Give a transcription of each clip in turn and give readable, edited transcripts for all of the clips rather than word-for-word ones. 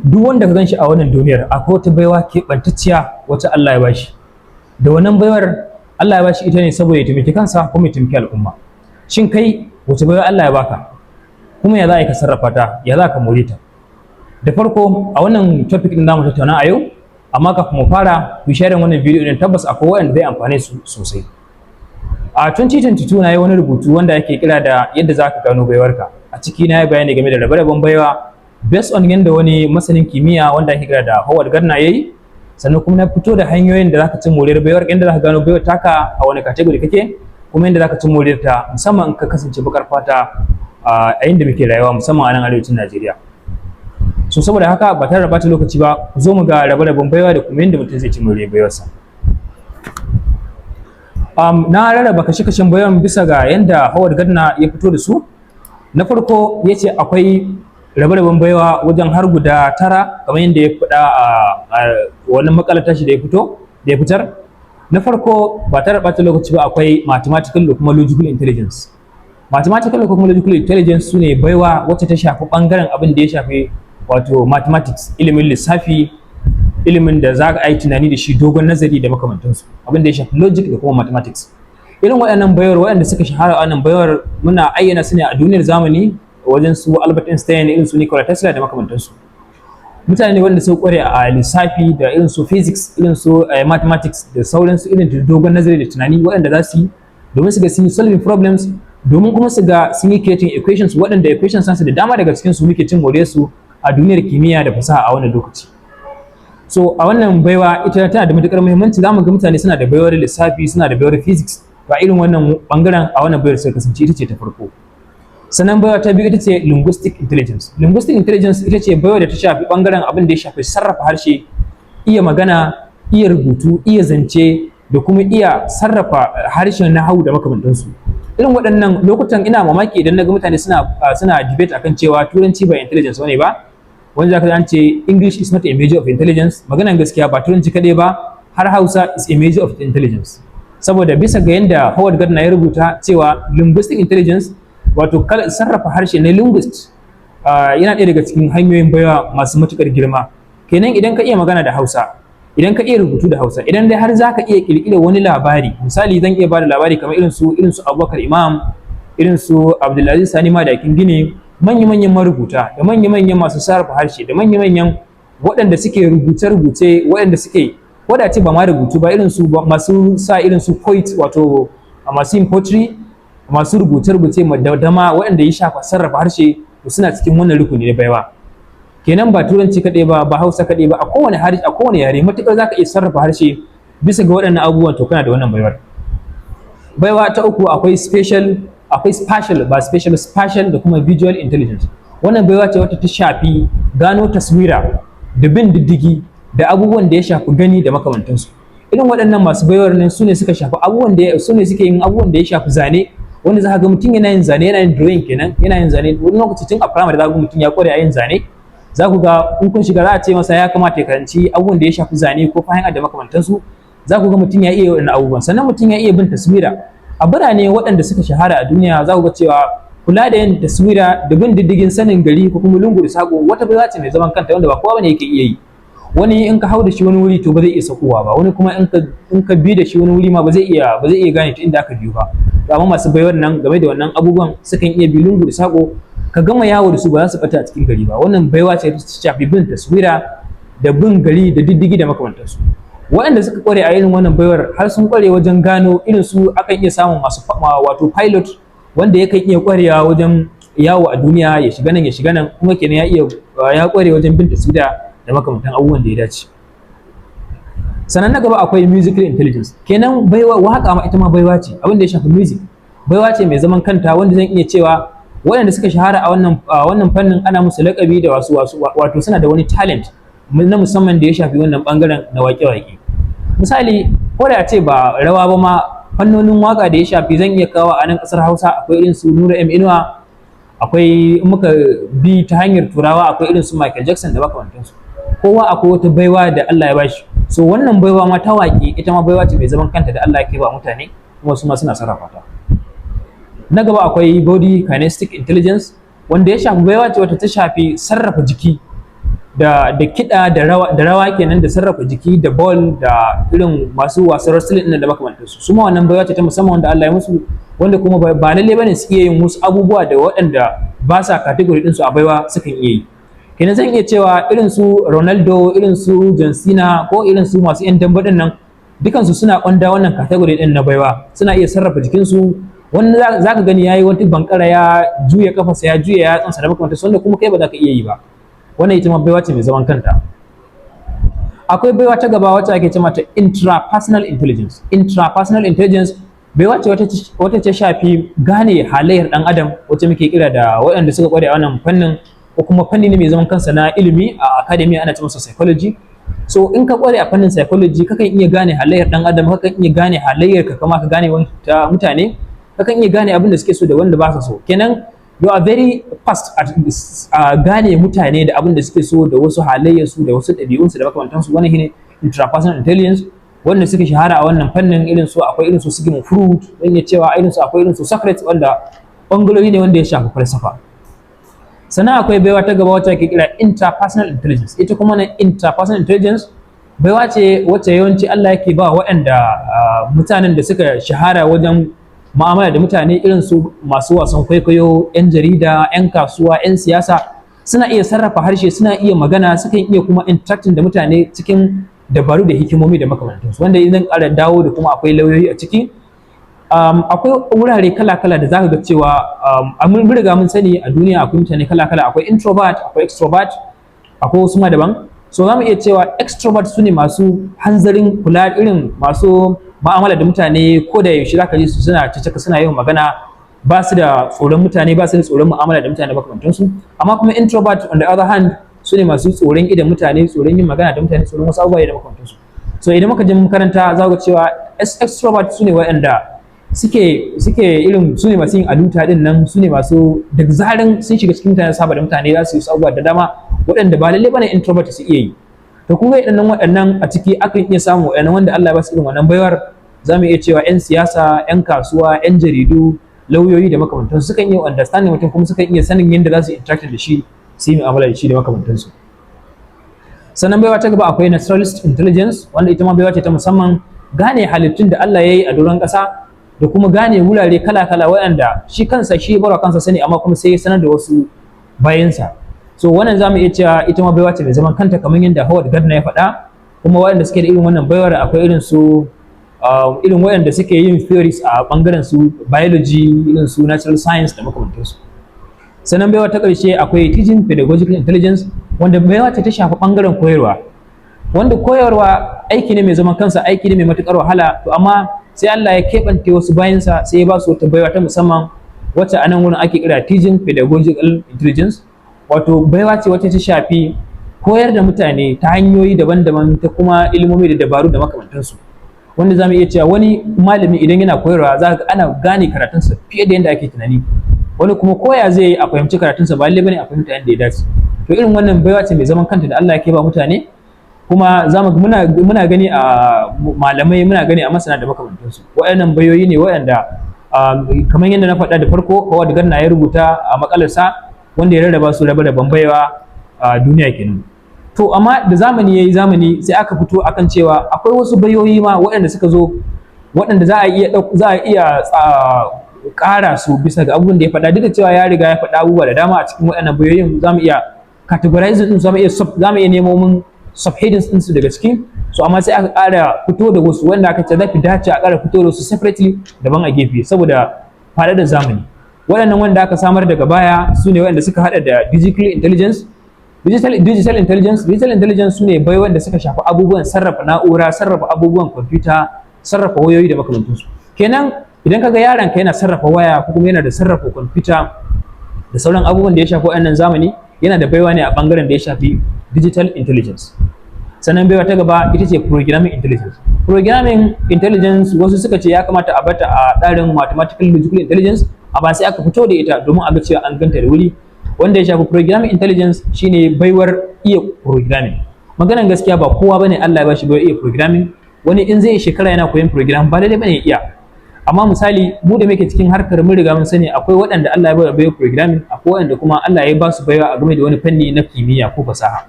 Duk wanda ka ganshi a wannan duniyar, akwai wata baiwa keɓantacciya wacce Allah ya bashi. Da wannan baiwar Allah ya bashi ita ne saboda ya taimaki kansa kuma ya taimaki al'umma. Shin kai, wace baiwa Allah ya baka, kuma ya za a yi ka sarrafa ta, ya za ka more ta? Da farko, a wannan topic din zamu tattauna a yau, amma kafin mu fara, ku share wannan bidiyo din, tabbas akwai waɗanda zai amfane su sosai. A 2022 na yi wani rubutu wanda ake kira da "Yadda za ka gano baiwarka". A ciki na yi bayani game da rabe-raben baiwa based on yadda wani masanin kimiyya wanda ake kira da Howard Gardner ya yi. Sannan kuma na fito da hanyoyin da za ka ci moriyar baiwar, yadda za ka gano baiwar taka, a wani category kake, kuma yadda za ka ci moriyar ta, musamman in ka kasance bakar fata a inda muke rayuwa, musamman a nan arewacin Najeriya. So saboda haka, ba tare da bata lokaci ba, ku zo mu ga rabe-raben baiwa da kuma yadda mutum zai ci moriyar baiwarsa. Na rarraba kashe-kashen baiwan bisa ga yadda Howard Gardner ya fito da su. Na farko, ya ce akwai rabe-raben baiwa wajen har guda tara, kamar yadda ya faɗa a wannan makalar tashi da ya fito da ya fitar. Na farko, ba tare da ɓata lokaci ba, akwai mathematical da kuma logical intelligence. Mathematical da kuma logical intelligence su ne baiwa wacce ta shafi ɓangaren abin da ya shafi wato mathematics, ilimin lissafi, ilimin da za ka yi tunani da shi, dogon nazari da makamantansu, abin da ya shafi logic da kuma mathematics. Irin waɗannan baiwar, waɗanda suka shahara a wannan baiwar, muna ayyana su ne a duniyar zamani wajen su Albert Einstein, irin su Nikola Tesla da makamantansu. Mutane ne wanda suka kware a lissafi da irin su physics, irin su mathematics da sauransu, irin dogon nazari da tunani waɗanda za su yi domin su ga sun yi solving problems, domin kuma su ga sun yi creating equations, waɗanda equations su da dama daga cikin su muke cin more su a duniyar kimiyya da fasaha a wannan lokaci. So a wannan baiwa, ita tana da matukar muhimmanci. Zamu ga mutane suna da baiwar lissafi, suna da baiwar physics, ba irin wannan bangaren a wannan baiwar sai kasance ita ce ta farko. Sannan baiwa ta biyu ita ce linguistic intelligence. Linguistic intelligence ita ce baiwa da ta shafi bangaren abin da ya shafi sarrafa harshe, iya magana, iya rubutu, iya zance da kuma iya sarrafa harshen nahawu da makamantansu. Irin waɗannan lokutan ina mamaki idan naga mutane suna debate akan cewa Turanci ba intelligence bane ba, wanda zaka an ce "English is not a measure of intelligence". Maganan gaskiya, ba Turanci kaɗai ba, har Hausa is a measure of intelligence, saboda bisa ga yanda Howard Gardner ya rubuta cewa linguistic intelligence, wato sarrafa harshe na linguist, yana ɗaya daga cikin hanyoyin baiwa masu matuƙar girma. Kenan idan ka iya magana da Hausa, idan ka iya rubutu da Hausa, idan dai har zaka iya ƙirƙirar wani labari, misali zan iya bada labari kamar irin su Abubakar Imam, irin su Abdulaziz Sani Madakin Gini, manya-manyan marubuta da manya-manyan masu sarrafa harshe da manya-manyan waɗanda suke rubuce-rubuce, waɗanda suke ko da ce ba ma rubutu ba, irin su masu sa irin su poet, wato masu yin poetry, masu rubuce-rubuce da dama waɗanda ya shafa sarrafa harshe, to suna cikin wannan rukuni na baiwa. Kenan ba Turanci kaɗai ba, ba Hausa kaɗai ba, a kowane harshe, a kowane yare, matuƙar zaka iya sarrafa harshe bisa ga waɗannan abubuwan, to kana da wannan baiwar. Baiwa ta uku, akwai special, akwai spatial, ba special, spatial da kuma visual intelligence. Wannan baiwa ce wata ta shafi gano taswira da bin diddigi da abubuwan da ya shafi gani da makamantansu. Irin waɗannan masu baiwar nan su ne suka shafi abubuwan da su ne suke yin abubuwan da ya shafi zane, wanda za ka ga mutum yana yin zane, yana yin drawing kenan, yana yin zane. Wani lokaci tun a primary za ka ga mutum ya kware a yin zane. Za ku ga in kun shiga, za a ce masa ya kamata ya karanci abubuwan da ya shafi zane ko fine art da makamantansu. Za ku ga mutum ya iya waɗannan abubuwan. Sannan mutum ya iya bin taswira a birane waɗanda suka shahara a duniya. Za ku ga cewa kula da yin taswira da bin diddigin sanin gari ko kuma lungu da sako wata baiwa ce mai zaman kanta wanda ba kowa bane yake iya yi. Wani in ka hau da shi wani wuri, to ba zai iya sakowa ba. Wani kuma in ka bi da shi wani wuri ma, ba zai iya gane ta inda aka biyo ba. To amma masu baiwar nan game da wannan abubuwan sukan iya bi lungu da sako, ka gama yawo da su, ba za su bata a cikin gari ba. Wannan baiwa ce ta shafi bin taswira da bin gari da diddigi da makamantansu. Waɗanda suka kware a irin wannan baiwar har sun kware wajen gano irin su, akan iya samun masu wato pilot, wanda yakan iya kwarewa wajen yawo a duniya, ya shiga nan, ya shiga nan, kuma kenan ya iya ya kware wajen bin taswira da makamantan abubuwan da ya dace. Sannan na gaba akwai musical intelligence. Kenan baiwa waka ma ita ma baiwa ce. Abin da ya shafi music baiwa ce mai zaman kanta, wanda zan iya cewa waɗanda suka shahara a wannan fannin ana musu laƙabi da wasu wato suna da wani talent na musamman da ya shafi wannan bangaren na waƙe-waƙe. Misali, ko da a ce ba rawa ba ma, fannonin waka da ya shafi, zan iya kawo a nan ƙasar Hausa akwai irin su Nura M Inuwa, akwai in muka bi ta hanyar Turawa akwai irin su Michael Jackson da makamantansu. Kowa akwai wata baiwa da Allah ya bashi. So wannan baiwa ma ta waƙe ita ma baiwa ce mai zaman kanta da Allah ya ba mutane, kuma su ma suna sarrafa ta. Na gaba akwai body kinesthetic intelligence, wanda ya shafi baiwa ce wata ta shafi sarrafa jiki. da kiɗa da rawa kenan, da sarrafa jiki, da ball, da irin masu wasan wrestling ɗin da makamantansu. Su ma wannan baiwa ce ta musamman wanda Allah ya musu, wanda kuma ba lalle bane su iya yin wasu abubuwa da waɗanda ba sa category ɗinsu a baiwa sukan iya yi. Kenan zan iya cewa irin su Ronaldo, irin su John Cena, ko irin su masu yan dambe ɗin nan, dukansu suna under wannan category ɗin na baiwa. Suna iya sarrafa jikinsu. Wani za ka gani yayi wata bankara, ya juya kafarsa, ya juya yatsansa da makamantansu, wanda kuma kai ba za ka iya yi ba. Wannan ita ma baiwa ce mai zaman kanta. Akwai baiwa ta gaba wacce ake ce mata intrapersonal intelligence. Intrapersonal intelligence baiwa ce wata ce shafi gane halayyar dan adam, wacce muke kira da waɗanda suka kware a wannan fannin, ko kuma fanni ne mai zaman kansa na ilimi a academy, ana ce masa psychology. So in ka kware a fannin psychology, kakan iya gane halayyar dan adam, kakan iya gane halayyar ka, kama ka gane ta mutane, kakan iya gane abin da suke so da wanda ba su so. Kenan you are very fast at gane mutane da abin da suke so, da wasu halayyarsu, da wasu ɗabi'unsu, da makamantansu. Wannan shine intrapersonal intelligence. Wanda suka shahara a wannan fannin, irin su akwai irin su Sigmund Freud, zan iya cewa irin su akwai irin su Socrates, wanda bangarori ne wanda ya shafi falsafa. Sannan akwai baiwa ta gaba wacce ake kira interpersonal intelligence. Ita kuma na interpersonal intelligence baiwa ce wacce yawanci Allah yake ba waɗanda mutanen da suka shahara wajen mu'amala da mutane, irin su masu wasan kwaikwayo, 'yan jarida, 'yan kasuwa, 'yan siyasa. Suna iya sarrafa harshe, suna iya magana, sukan iya kuma interacting da mutane cikin dabaru da hikimomi da makamantansu, wanda idan ƙara dawo da kuma akwai lauyoyi a ciki. Akwai wurare kala-kala da zaka ga cewa mun riga mun sani a duniya akwai mutane kala-kala: akwai introvert, akwai extrovert, akwai wasu ma daban. So za mu iya cewa extrovert su ne masu hanzarin kula, irin masu ma'amala da mutane ko da yaushe. Zaka ji su suna cicaka, suna yawan magana, ba su da tsoron mutane, ba su da tsoron mu'amala da mutane, makamantansu. Amma kuma introvert on the other hand su ne masu tsoron idan mutane, tsoron yin magana da mutane, tsoron wasu abubuwa da makamantansu. So idan muka je makaranta, za ku ga cewa extrovert su ne waɗanda suke irin su ne masu yin aluta din nan, su ne masu da zaran sun shiga cikin mutane, saba da mutane, za su yi abubuwa da dama waɗanda ba lalle bane introvert su iya yi. To kun ga idan waɗannan a ciki akan iya samu waɗannan wanda Allah ya ba su irin wannan baiwar, za mu iya cewa 'yan siyasa, 'yan kasuwa, 'yan jaridu, lauyoyi da makamantansu, sukan iya understanding mutum, kuma sukan iya sanin yadda za su interact da shi, su yi mu'amala da shi da makamantansu. Sannan baiwa ta gaba akwai naturalist intelligence, wanda ita ma baiwa ce ta musamman, gane halittun da Allah ya yi a doron ƙasa da kuma gane wurare kala-kala waɗanda shi kansa shi barwa kansa sani, amma kuma sai ya sanar da wasu bayansa. So wannan za mu iya cewa ita ma baiwa ce mai zaman kanta, kamar yadda Howard Gardner ya faɗa. Kuma waɗanda suke da irin wannan baiwar, akwai irin su irin waɗanda suke yin theories a ɓangaren su biology, irin su natural science da makamantansu. Sannan baiwa ta ƙarshe akwai teaching pedagogical intelligence, wanda baiwa ce ta shafi ɓangaren koyarwa, wanda koyarwa aiki ne mai zaman kansa, aiki ne mai matuƙar wahala. To amma sai Allah ya keɓance wasu bayansa, sai ya ba su wata baiwa ta musamman, wacce a nan wurin ake kira teaching pedagogical intelligence, wato baiwa ce wacce ta shafi koyar da mutane ta hanyoyi daban-daban, ta kuma ilimomi da dabaru da makamantansu, wanda za mu iya cewa wani malami idan yana koyarwa, za ga ana gane karatunsa fiye da yadda ake tunani. Wani kuma koya zai yi a fahimci karatunsa, ba lallai bane a fahimta yadda ya dace. To irin wannan baiwa ce mai zaman kanta da Allah yake ba mutane, kuma za mu muna gani a malamai, muna gani a masana da makamantansu. Waɗannan bayoyi ne waɗanda, kamar yadda na faɗa da farko, Howard Gardner ya rubuta a makalarsa, wanda ya rarraba su rabe-raben baiwa a duniya kenan. To amma da zamani yayi zamani, sai aka fito akan cewa akwai wasu bayoyi ma waɗanda suka zo, waɗanda za a iya ƙara su bisa ga abubuwan da ya faɗa. Duk da cewa ya riga ya faɗa abubuwa da dama a cikin waɗannan bayoyin, za mu iya categorizing din, za mu iya nemo mun subheadings din su daga ciki. So amma sai aka ƙara fito da wasu wanda aka ce za fi dace a ƙara fito da su separately, daban a gefe, saboda faɗa da zamani. Waɗannan wanda aka samar daga baya su ne waɗanda suka haɗa da digital intelligence. Digital intelligence su ne bai wanda suka shafi abubuwan sarrafa na'ura, sarrafa abubuwan kwamfuta, sarrafa wayoyi da makamantansu. Kenan idan kaga yaron ka yana sarrafa waya, ko kuma yana da sarrafa kwamfuta da sauran abubuwan da ya shafi waɗannan zamani, yana da baiwa ne a bangaren da ya shafi digital intelligence. Sannan baiwa ta gaba ita ce programming intelligence. Programming intelligence, wasu suka ce ya kamata a bata a tsarin mathematical logical intelligence, amma sai aka fito da ita domin a ga cewa an ganta da wuri. Wanda ya shafi programming intelligence shine baiwar iya programming. Maganan gaskiya, ba kowa bane Allah ya bashi baiwar iya programming. Wani in zai shekara yana koyon program, ba daidai bane ya iya. Amma misali mu da muke cikin harkar, mun riga mun sani akwai waɗanda Allah ya ba baiwar programming, akwai waɗanda kuma Allah ya ba su baiwa a game da wani fanni na kimiyya ko fasaha.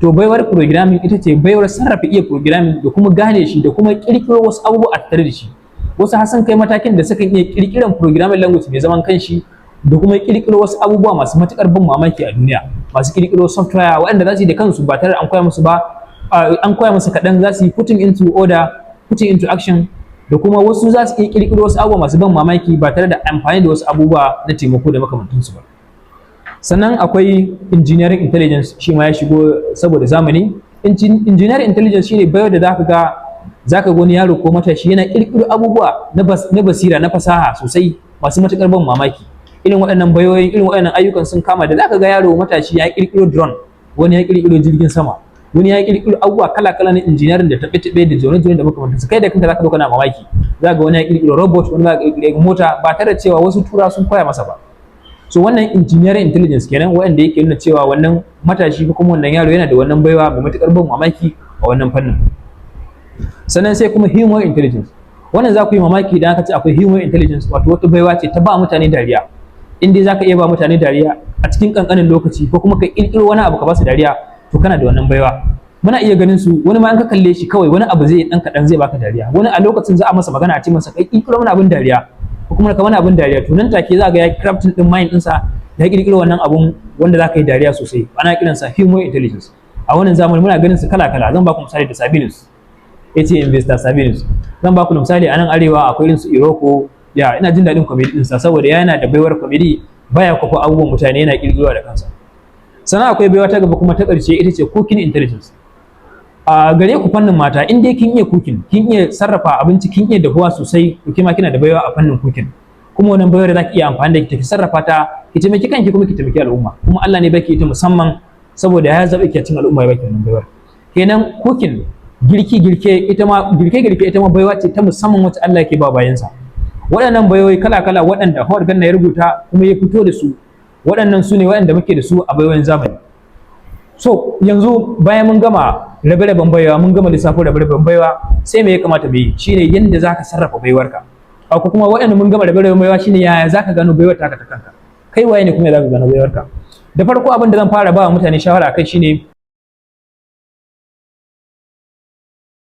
To, baiwar programming ita ce baiwar sarrafa iya programming da kuma gane shi da kuma kirkiro wasu abubuwa a tattare da shi. Wasu har sun kai matakin da sukan iya kirkiran programming language mai zaman kanshi da kuma kirkiro wasu abubuwa masu matukar ban mamaki a duniya. Masu kirkiro software waɗanda za su yi da kansu ba tare da an koya musu ba, an koya musu kaɗan za su yi putting into order, putting into action, da kuma wasu za su iya kirkiro wasu abubuwa masu ban mamaki ba tare da amfani da wasu abubuwa na taimako da makamantansu ba. Sannan akwai engineering intelligence, shi ma ya shigo saboda zamani. Engineering intelligence shine baiwar da zaka ga wani yaro ko matashi yana kirkiro abubuwa na basira, na fasaha sosai, masu matukar ban mamaki. Irin waɗannan bayoyin, irin waɗannan ayyukan sun kama da zaka ga yaro matashi ya kirkiro drone, wani ya kirkiro jirgin sama, wani ya kirkiro abubuwa kala-kala na engineering da taɓe-taɓe da jone-jone da makamantansu. Kai da kanka zaka zo kana mamaki. Zaka ga wani ya kirkiro robot, wani ya kirkiro mota ba tare da cewa wasu tura sun koya masa ba. So wannan engineering intelligence kenan, wanda yake nuna cewa wannan matashi ko kuma wannan yaro yana da wannan baiwa mai matukar ban mamaki a wannan fannin. Sannan sai kuma humor intelligence. Wannan za ku yi mamaki idan aka ce akwai humor intelligence, wato wata baiwa ce ta ba mutane dariya. In dai za ka iya ba mutane dariya a cikin kankanin lokaci ko kuma ka kirkiro wani abu ka ba su dariya, to kana da wannan baiwa. Muna iya ganin su, wani ma in ka kalle shi kawai, wani abu zai dan kaɗan zai baka dariya. Wani a lokacin za a masa magana, a ce masa, "Kai, kirkiro wani abun dariya ko kuma ka wani abun dariya," to nan take za ga ya crafting din mind ɗinsa, ya kirkiro wannan abun wanda za ka yi dariya sosai. Ana kiransa humor intelligence. A wannan zamani muna ganin su kala kala. Zan baku misali da Sabinus, yace Investor Sabinus. Zan baku misali, a nan arewa akwai irin su Iroko. Ya ina jin daɗin comedy ɗinsa saboda yana da baiwar comedy, baya kwafa abubuwan mutane, yana kirkirowa da kansa. Sannan akwai baiwa ta gaba kuma ta ƙarshe, ita ce cooking intelligence. A gare ku fannin mata, in dai kin iya cooking, kin iya sarrafa abinci, kin iya dahuwa sosai, to kima kina da baiwa a fannin cooking. Kuma wannan baiwar da zaki iya amfani da ita ki sarrafa ta, ki taimaki kanki kuma ki taimaki al'umma. Kuma Allah ne baki ita musamman saboda ya zaɓi ki a cikin al'umma ya baki wannan baiwar. Kenan cooking, girki girke, ita ma girke girke, ita ma baiwa ce ta musamman wacce Allah yake ba bayansa. Waɗannan baiwoyi kala kala waɗanda Howard Gardner ya rubuta kuma ya fito da su, waɗannan su ne waɗanda muke da su a baiwoyin zamani. So yanzu bayan mun gama rabe-raben baiwa, mun gama lissafin rabe-raben baiwa, sai me ya kamata mu yi? Shine yanda zaka sarrafa baiwarka. Ko kuma waɗanda mun gama rabe-raben baiwa, shine yaya zaka gano baiwar taka ta kanka, kai waye ne kuma zaka gano baiwarka. Da farko, abin da zan fara ba mutane shawara akai shine